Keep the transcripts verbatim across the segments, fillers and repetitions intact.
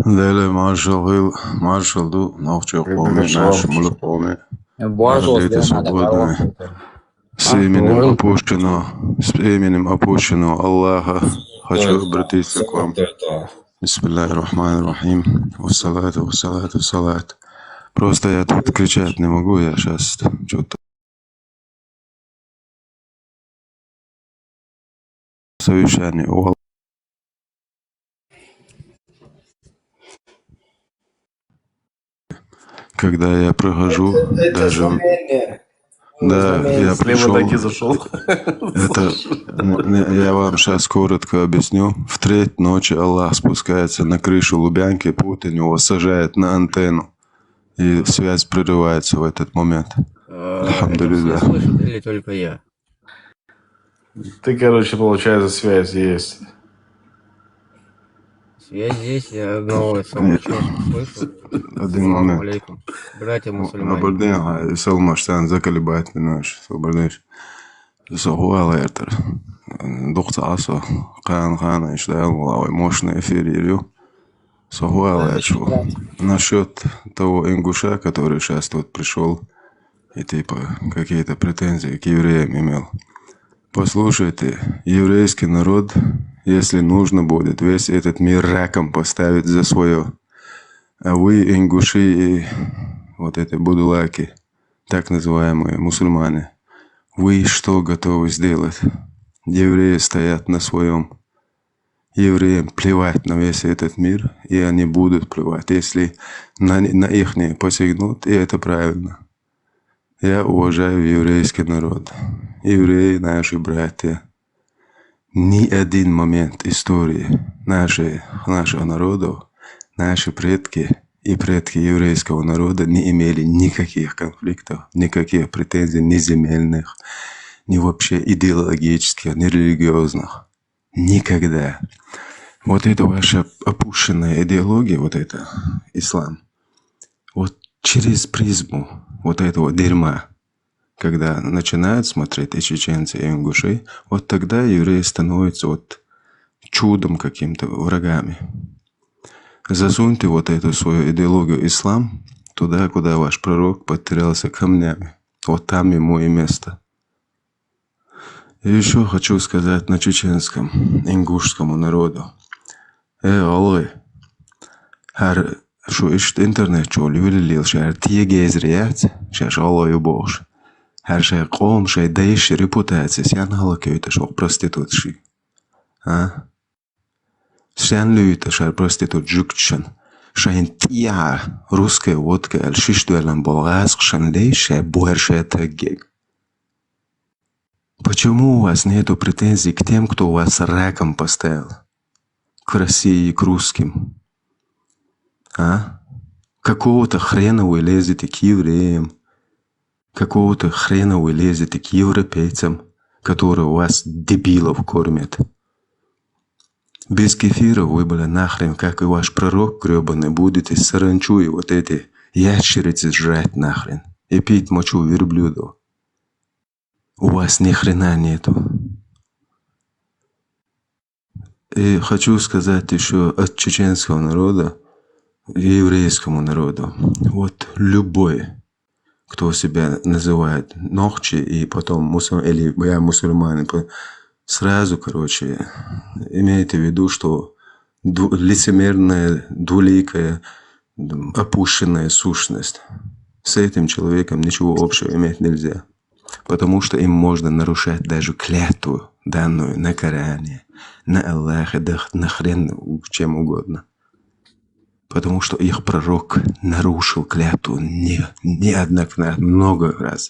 Далее маршал хил, маршал ду нохчий къоме, наши мулк къоме. Баржа дена свободный. С именем опущенного, с именем опущенного Аллаха хочу обратиться к вам. بسم الله الرحمن الرحيم. والصلاة والصلاة والصلاة. Просто я тут кричать не могу, я сейчас что-то совещание. Когда я прохожу, это даже знамение. Да, я пришёл. Слева таки зашёл. Это, м, я вам сейчас коротко объясню. В треть ночи Аллах спускается на крышу Лубянки, Путин его сажает на антенну. И связь прерывается в этот момент. Альхамдулиллах. Все слышат или только я? Ты, короче, получается, связь есть. Связь есть, я одного из самых чётко слышу. Один момент. Салам алейкум. Братья мусульмане. Добрый день, а, салам, что заколебать немножко, добрый день. Со хвала это. Духта асо, кан, кан, ишда, ой, мощный эфир, Ирю. Со хвала это. Насчёт того ингуша, который сейчас тут пришёл, и типа какие-то претензии к евреям имел. Послушайте, еврейский народ, если нужно будет весь этот мир раком поставить за своё, а вы, ингуши и вот эти будулаки, так называемые мусульмане, вы что готовы сделать? Евреи стоят на своём. Евреям плевать на весь этот мир, и они будут плевать, если на, на ихние посягнут, и это правильно. Я уважаю еврейский народ. Евреи наши братья. Ни один момент истории нашей, нашего народа, наши предки и предки еврейского народа не имели никаких конфликтов, никаких претензий, ни земельных, ни вообще идеологических, ни религиозных. Никогда. Вот эта ваша опущенная идеология, вот это, ислам, вот через призму вот этого дерьма, когда начинают смотреть и чеченцы, и ингуши, вот тогда евреи становятся вот чудом каким-то, врагами. Засуньте вот эту свою идеологию ислам туда, куда ваш пророк потерялся камнями. Вот там ему и место. И ещё хочу сказать на чеченском, ингушскому народу. Э, олы, хар шу ишт интернет чёл юлилил шар тиеге эзрият, шар олы юбош. Хар шай ком, шай дайш репутация, сян халакёйта шок проститутши. А? Сян луйта шар проститут жукчан. Шайн тия русская водка, аль шиш дуэлан болгаск, шан лей шай буэр шай таггег. Почему у вас нету претензий к тем, кто вас раком поставил? К России, к русским? А? Какого-то хрена вы лезете к евреям, какого-то хрена вы лезете к европейцам, которые вас, дебилов, кормят. Без кефира вы, бля, нахрен, как и ваш пророк грёбаный, будете саранчу и вот эти ящерицы жрать нахрен и пить мочу верблюдов. У вас ни хрена нету. И хочу сказать ещё от чеченского народа, еврейскому народу. Вот любой, кто себя называет нохчи и потом мусул-, или я мусульманин, по-, сразу, короче, имейте в виду, что ду-, лицемерная, двуликая, м, опущенная сущность. С этим человеком ничего общего иметь нельзя. Потому что им можно нарушать даже клятву, данную на Коране, на Аллахе, да х-, на хрен у-, чем угодно. Потому что их пророк нарушил клятву не, не однократно, много раз.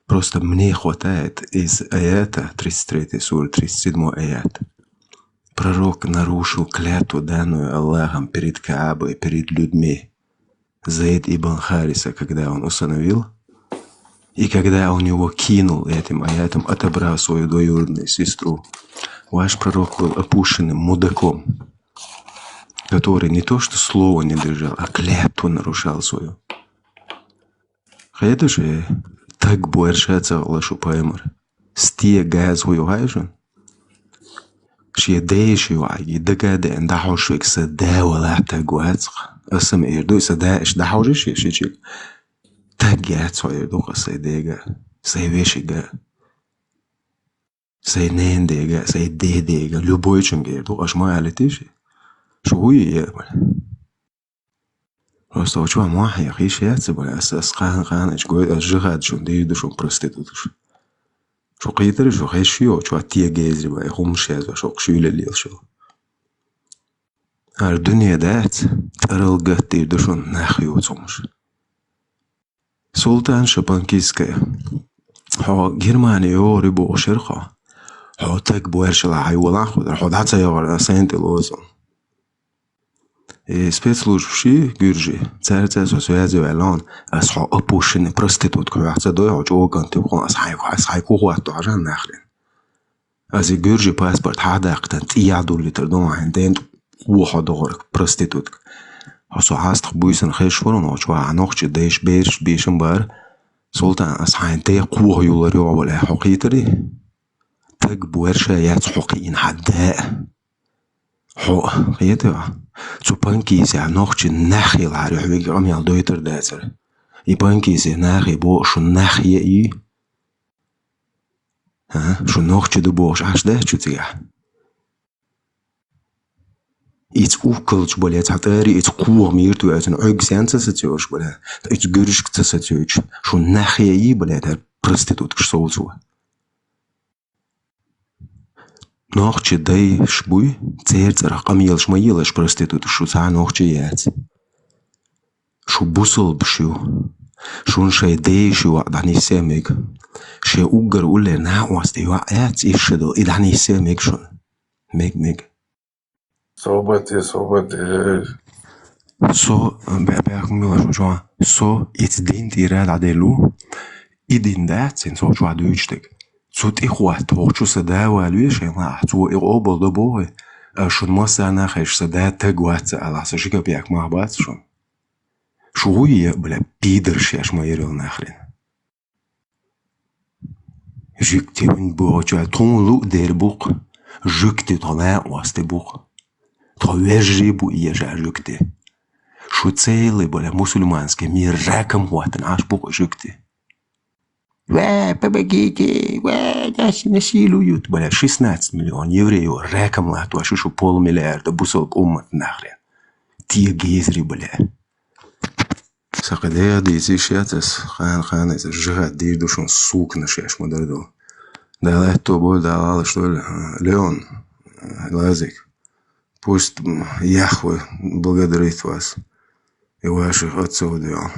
Просто мне хватает из аята, тридцать третий сура, тридцать седьмой аят. Пророк нарушил клятву, данную Аллахом перед Каабой, перед людьми. Зейд ибн Хариса, когда он усыновил, и когда он его кинул этим аятом, отобрал свою двоюродную сестру, ваш пророк был опущенным мудаком, который не то что слово не держал, а клятву нарушал свою. Хайдаже так буэршаца лашу паймар. Стие газ хуюхайжун. Шен дайша йоӀига дага а деана дӀахьош верг са да валахь таг вац-кх. Аса-м эр ду, са да иштта дӀахьожий шен шичиг? Таг яц хьо, эр ду-кх аса сайн дега а, сайн вешийга а, сайн ненан дега а, сайн ден дега а, любойчунга эр ду-кх, аша ма алийтий ши. Шу хӀу е, е, бала. Просто оцу чохь мохь яхийша яц, бала, ас, ас кхана-кхана иш гой, ас жихӀад шуна дийр ду шуна проституткаш. Шу кхийтарий, шу хезаш йо, чохь тегезри бай, хӀумаш язош, хӀокху шуьйлалла лелаш йолу. ХӀара дуьне дац, тӀарал гатдийр ду шуна нах йоцу хӀумаш. Султан Шапанкийская, хьо Германи йогӀур ю бохуш яра хьо. Хьо таг боьршалла хьайволахь, хьо дӀа ца йогӀур, сан тӀе лоцу. И спецслужбаш ши, гуьржи, цаьрца со связи ваьлла хьуна, ас хьо опущенный проститутка хьоьгӀ ца дой, хьо чӀоган типа хьуна, ас хьайн, ас хьайн кухватто хьажа нахрин. Ас и гуьржи паспорт хьан даккхитан, цӀий яхь дуллийтар ду хьайн ден тӀе хьо догӀург проститутка. Хьо со хьастах буьйсанна хезаш вара хьуна, оцу чохь хьан нохчи дайша бераш бешан бара. Султан, ас хьайн ден кхоха юллар йогӀу валахь, хьо кхийтарий? Таг боьрша яц хьо кхиъна хьан да а. Хьо, кхетий хьо? Цу Панкисехь нохчи нах елахьара, хьоьга къамел дойтар дацара. И Панкисе нахе боху, шу нах е и? А? Шу нохчи ду бохуш Ӏаш дац шу цигахь? Ица уккалчу бале, цхьа тӀари ица кхоха мийрта веацина, Ӏуьйга сен ца сацоьуш бале, ица гуьржашка ца сацоьуьйтуш, шу нах е и бале, тара проституткаш совцо. Нохчи дайш буй, церан цӀарах къамелаш ма елаш проституташ, шу цхьа а нохчи яц. Шу бусалбаш ю. Шуна шайн дайша йоӀ дӀанисъян мега. Шен уггар уллера накъостий йоӀ яц, иша ду, и дӀанисъян мега шуна. Мега, мега. Собаре, собаре. Со, бе-, бехк ма билла шуна чохь. Со ица дин тӀера дӀаделла ву. И дин дац, цуьнан со чохь дуьйцуш дерг. Цу тӀе хӀотта, хӀокху чу сан да валаве шайн лаахь, цо и къобал до бохий, аш шуна массарна а хезаш, сан да таг вац ца алахь, сан ши капек мах бац шуна. Шу хӀу е, бля, пидорш еш ма ерриг нахрен. Жуьгти вайн бохуча, тхуна луъ дер бу-кх. Жуьгти тхо накъостий бу-кх. Тхо вежарий бу ежа жуьгти. Шу целый, бля, мусульманский мир раком хӀоттана Ӏаш бу-кх жуьгти. Ва, помогите, ва, нас насилуют, бля, шестнадцать миллион евреев раком латтош ю шу полмиллиарда бусалба уммат нахрен. Тегезри, бля. Сан кхин дегӀ дийца йиш яц ас, кхана-кхана иза жихӀад дийр ду шуна, суканаш еш ма-дарра ду. Дала аьтто бойла, Дала гӀалаш дойла, Леон, Лазик. Пусть, м, Яхве благодарит вас и ваших отцов и дел.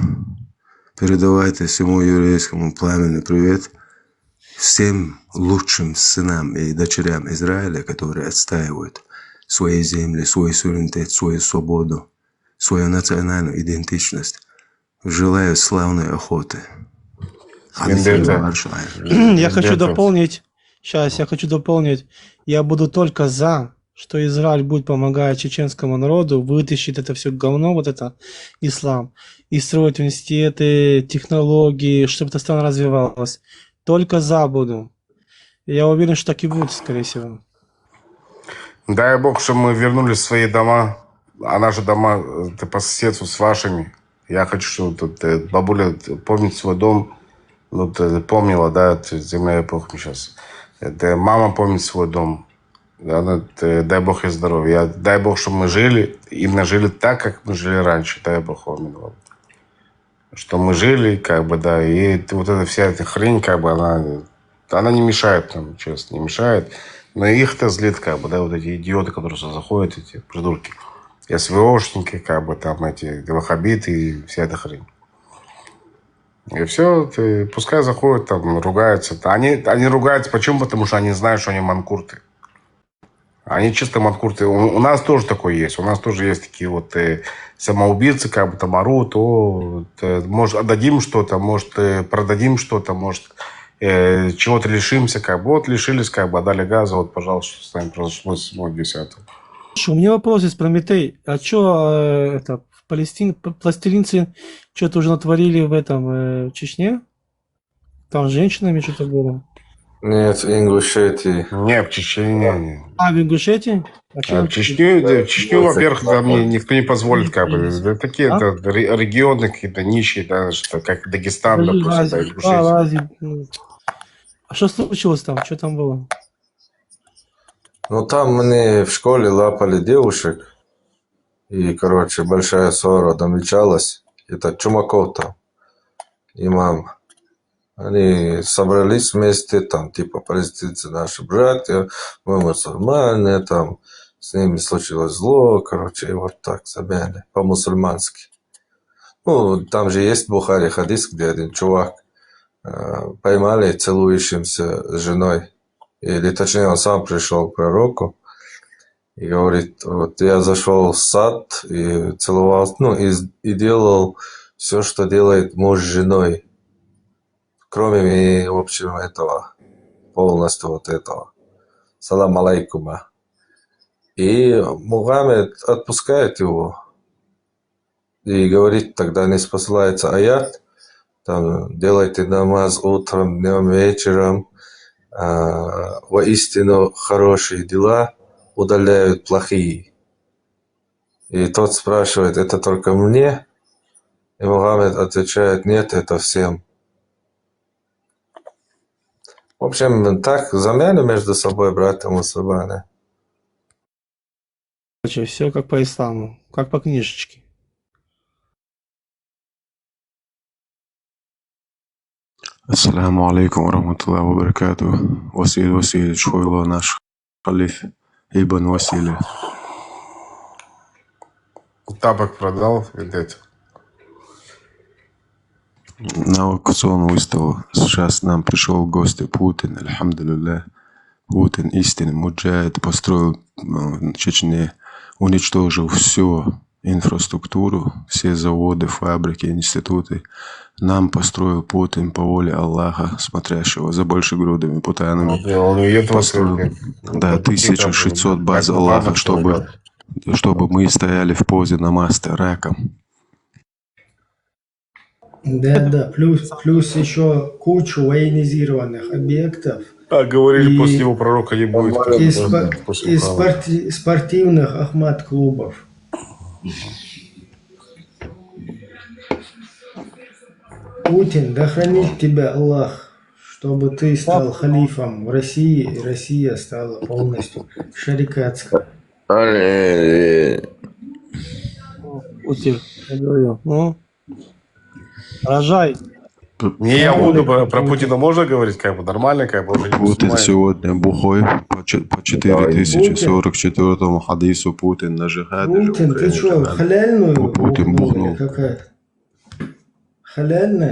Передавайте всему еврейскому пламени привет, всем лучшим сынам и дочерям Израиля, которые отстаивают свои земли, свой суверенитет, свою свободу, свою национальную идентичность. Желаю славной охоты. Я хочу дополнить. Сейчас, я хочу дополнить. Я буду только за, что Израиль будет помогать чеченскому народу вытащить это все говно, вот это ислам, и строить университеты, технологии, чтобы эта страна развивалась. Только за буду. Я уверен, что так и будет, скорее всего. Дай Бог, чтобы мы вернулись в свои дома, а наши дома, э, это по соседству с вашими. Я хочу, чтобы тут, э, бабуля, э, помнит свой дом, вот, э, помнила, да, это земля эпохи сейчас. Это мама помнит свой дом. Она, э, дай Бог ей здоровья. Я, дай Бог, чтобы мы жили, именно жили так, как мы жили раньше. Дай Бог вам этого. Что мы жили, как бы, да, и вот эта вся эта хрень, как бы, она, она не мешает нам, честно, не мешает. Но их это злит, как бы, да, вот эти идиоты, которые сюда заходят, эти придурки. СВОшники, как бы, там, эти ваххабиты и вся эта хрень. И все, пускай заходят, там, ругаются. Они, они ругаются, почему? Потому что они знают, что они манкурты. Они чисто манкурты. У, у нас тоже такое есть. У нас тоже есть такие вот, э, самоубийцы, как бы там орут, о, вот, э, может, отдадим что-то, может, э, продадим что-то, может, э, чего-то лишимся, как бы. Вот лишились, как бы, отдали газа, вот, пожалуйста, что с нами произошло седьмого десятого. Слушай, у меня вопрос есть, Прометей. А чё, э, это, в Палестине, п-, палестинцы что-то уже натворили в этом, э, в Чечне? Там с женщинами что-то было. Нет, Ингушетии. Не, в Чечне не. А, в Ингушетии? А в Чечню, да, в Чечню, во-первых, там ни- никто не позволит, как бы. Да, такие это ре- регионы какие-то нищие, да, что как Дагестан, Подожди, допустим, да, разве- а, Ингушетия. разве- ну, а что случилось там? Что там было? Ну, там мне в школе лапали девушек. И, короче, большая ссора намечалась. Это Чумаков там, имам. Они собрались вместе, там, типа, палестинцы наши братья, мы мусульмане, там, с ними случилось зло, короче, и вот так, замяли, по-мусульмански. Ну, там же есть в Бухари хадис, где один чувак э, поймали целующимся с женой. Или, точнее, он сам пришел к пророку и говорит, вот я зашел в сад и целовал, ну, и, и делал все, что делает муж с женой, кроме, в общем, этого, полностью вот этого. Салам алейкума. И Мухаммед отпускает его и говорит, тогда не спосылается аят, там, делайте намаз утром, днем, вечером, а, воистину хорошие дела удаляют плохие. И тот спрашивает, это только мне? И Мухаммед отвечает, нет, это всем. В общем, так замяли между собой братья мусульмане. Короче, все как по исламу, как по книжечке. Ассаламу алейкум ва рахматуллахи ва баракатух. Василий Васильевич Хуйло, наш халиф Ибн Василий. Тапок продал, видать. На аукцион выставил. Сейчас нам пришел в гости Путин, альхамдулиллах. Путин истинный муджахид, построил, э, в Чечне, уничтожил всю инфраструктуру, все заводы, фабрики, институты. Нам построил Путин по воле Аллаха, смотрящего за большегрудыми путанами. Вот, и он и этого Построил, как- да, как- тысяча шестьсот баз Аллаха, чтобы, чтобы мы стояли в позе намаста раком. Да, да, плюс, плюс еще кучу военизированных объектов. А говорили, И- после него пророка не будет. И, спо- После и Мухаммада. спорти- спортивных Ахмат-клубов. Путин, да хранит тебя Аллах, чтобы ты стал халифом в России, и Россия стала полностью шарикатской. Али, Путин, я говорю, ну, рожай. Не, я буду про, про Путина можно говорить, как бы нормально, как бы уже не Путин выступает. Сегодня бухой по, че- по четыре тысячи сорок четвёртому хадису Путин на жихаде. Путин, ты что, халяльную Путин бухнул бухнул. Или какая? Халяльная?